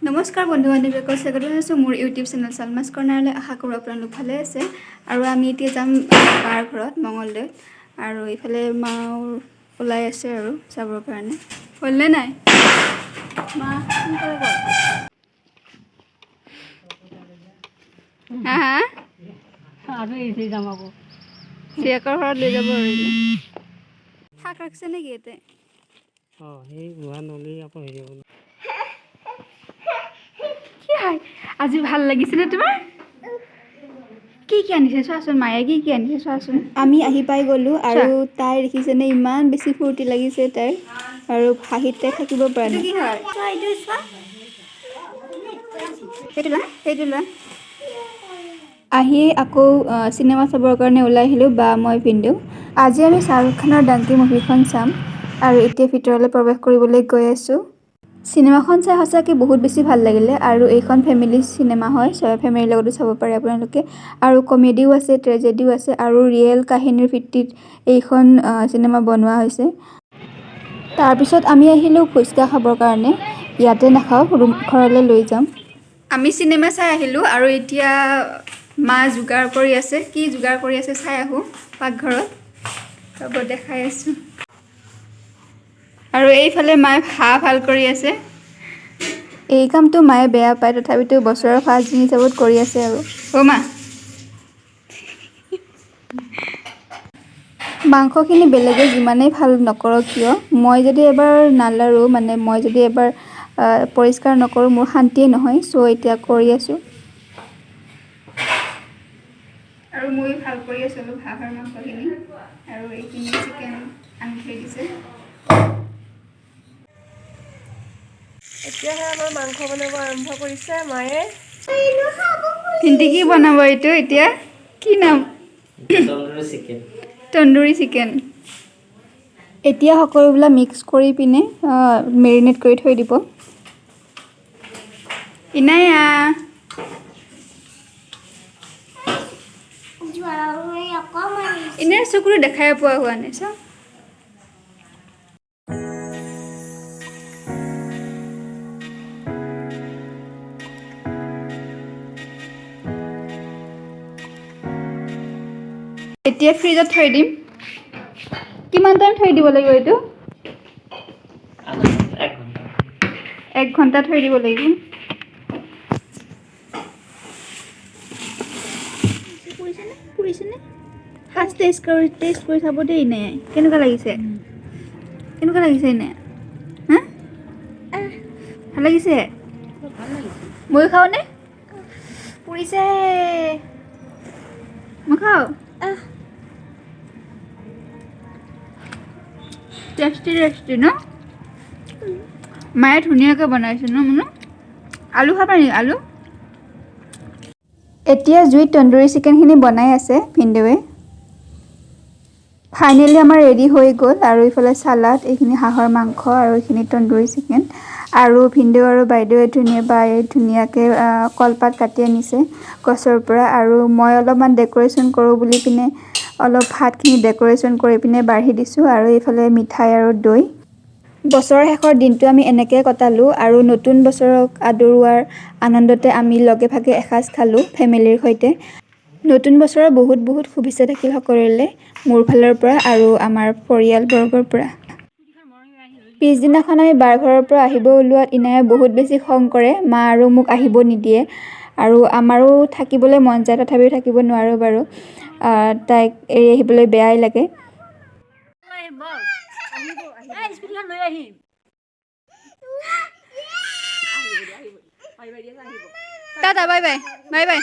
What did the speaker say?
নমস্কাৰ বন্ধু বান্ধৱীসকল, স্বাগত জনাইছোঁ মোৰ ইউটিউব চেনেল ছালমাছ কৰ্ণাৰলৈ। আশা কৰোঁ আপোনালোক ভালে আছে। আৰু আমি এতিয়া যাম বাৰ ঘৰত মঙলদৈত। আৰু ইফালে মাও ওলাই আছে আৰু যাবৰ কাৰণে। হ'লনে নাই মা? সোনকালে কৰ। হা হা। আৰু এৰি যাম আকৌ। জীয়েকৰ ঘৰত লৈ যাব। আৰু শাক ৰাখিছে নেকি ইয়াতে? অঁ, সেই গুহা নলি আকৌ হেৰি হ'ব। কি হাই, আজি ভাল লাগিছেনে তোমাৰ? কি কি আনিছে চোৱাচোন, মায়ে কি কি আনিছে চোৱাচোন। আমি আহি পাই গ'লোঁ আৰু তাই দেখিছেনে, ইমান বেছি ফূৰ্তি লাগিছে তাইৰ আৰু হাঁহিত তাই থাকিব পৰা নাই। কি হয় চোৱা, এইটো চোৱা, সেইটো লোৱা, সেইটো লোৱা। আহি আকৌ চিনেমা চাবৰ কাৰণে ওলাই আহিলোঁ বা মই ভিনদেউ। আজি আমি শ্বাহৰুখ খানৰ ডাংকি মুভিখন চাম আৰু এতিয়া ভিতৰলৈ প্ৰৱেশ কৰিবলৈ গৈ আছোঁ। চিনেমাখন চাই সঁচাকৈ বহুত বেছি ভাল লাগিলে। আৰু এইখন ফেমিলি চিনেমা হয়, চবে ফেমিলিৰ লগতো চাব পাৰে আপোনালোকে। আৰু কমেডিও আছে, ট্ৰেজেডিও আছে আৰু ৰিয়েল কাহিনীৰ ভিত্তিত এইখন চিনেমা বনোৱা হৈছে। তাৰপিছত আমি আহিলোঁ ফুচকা খাবৰ কাৰণে। ইয়াতে নাখাওঁ, ৰুম ঘৰলৈ লৈ যাম। আমি চিনেমা চাই আহিলোঁ আৰু এতিয়া মা যোগাৰ কৰি আছে। কি যোগাৰ কৰি আছে চাই আহোঁ পাকঘৰত। ৰ'ব, দেখাই আছোঁ। আৰু এইফালে মায়ে হাঁহ ভাল কৰি আছে। এই কামটো মায়ে বেয়া পায়, তথাপিতো বছৰৰ ফাৰ্ষ্ট দিন হিচাপত কৰি আছে। আৰু অ' মা, মাংসখিনি বেলেগে যিমানেই ভাল নকৰক কিয়, মই যদি এবাৰ নালাৰোঁ, মানে মই যদি এবাৰ পৰিষ্কাৰ নকৰোঁ, মোৰ শান্তিয়ে নহয়। চ' এতিয়া কৰি আছোঁ আৰু ময়ো ভাল কৰি আছোঁ অলপ হাঁহৰ মাংসখিনি। আৰু এইখিনি চিকেন আনি থৈ দিছে। এতিয়াহে আমাৰ মাংস বনাব আৰম্ভ কৰিছে মায়ে। ভিন্তি কি বনাব এইটো এতিয়া? কি নাম? তন্দুৰী চিকেন। তন্দুৰী চিকেন। এতিয়া সকলোবিলাক মিক্স কৰি পিনে মেৰিনেট কৰি থৈ দিব। ইনায়া, ইনাৰ চকুটো দেখাই পোৱা হোৱা নাই, চা। এতিয়া ফ্ৰিজত থৈ দিম। কিমান টাইম থৈ দিব লাগিব এইটো? এক ঘণ্টা। এক ঘণ্টা থৈ দিব লাগিব। পুৰিছেনে, পুৰিছেনে? ফাৰ্ষ্ট টেষ্ট কৰি চাব দেই। এনে কেনেকুৱা লাগিছে, কেনেকুৱা লাগিছে এনে? হা, ভাল লাগিছে? ময়ো খাওঁনে? পুৰিছে, মই খাওঁ। টেষ্টি টেষ্টি ন? মায়ে ধুনীয়াকৈ বনাইছে ন মুনু? আলু খাবা নেকি, আলু? এতিয়া জুইত তন্দুৰী চিকেনখিনি বনাই আছে ভিনদেউৱে। ফাইনেলি আমাৰ ৰেডি হৈ গ'ল। আৰু ইফালে চালাড, এইখিনি হাঁহৰ মাংস আৰু এইখিনি তন্দুৰী চিকেন। আৰু ভিনদেউ আৰু বাইদেৱে বায়ে ধুনীয়াকৈ কলপাত কাটি আনিছে গছৰ পৰা। আৰু মই অলপমান ডেক'ৰেশ্যন কৰোঁ বুলি পিনে অলপ ভাতখিনি ডেক'ৰেশ্যন কৰি পিনে বাঢ়ি দিছোঁ। আৰু এইফালে মিঠাই আৰু দৈ। বছৰৰ শেষৰ দিনটো আমি এনেকৈ কটালোঁ আৰু নতুন বছৰক আদৰোৱাৰ আনন্দতে আমি লগে ভাগে এসাঁজ খালোঁ ফেমিলিৰ সৈতে। নতুন বছৰৰ বহুত বহুত শুভেচ্ছা থাকিল সকলোলৈ মোৰ ফালৰ পৰা আৰু আমাৰ পৰিয়ালবৰ্গৰ পৰা। পিছদিনাখন আমি বাৰ ঘৰৰ পৰা আহিব ওলোৱাত ইনায়ে বহুত বেছি খং কৰে, মা আৰু মোক আহিব নিদিয়ে। আৰু আমাৰো থাকিবলৈ মন যায়, তথাপিও থাকিব নোৱাৰোঁ বাৰু। তাইক এৰি আহিবলৈ বেয়াই লাগে। স্কুটিখন লৈ আহিম। Tata, bye bye, bye bye.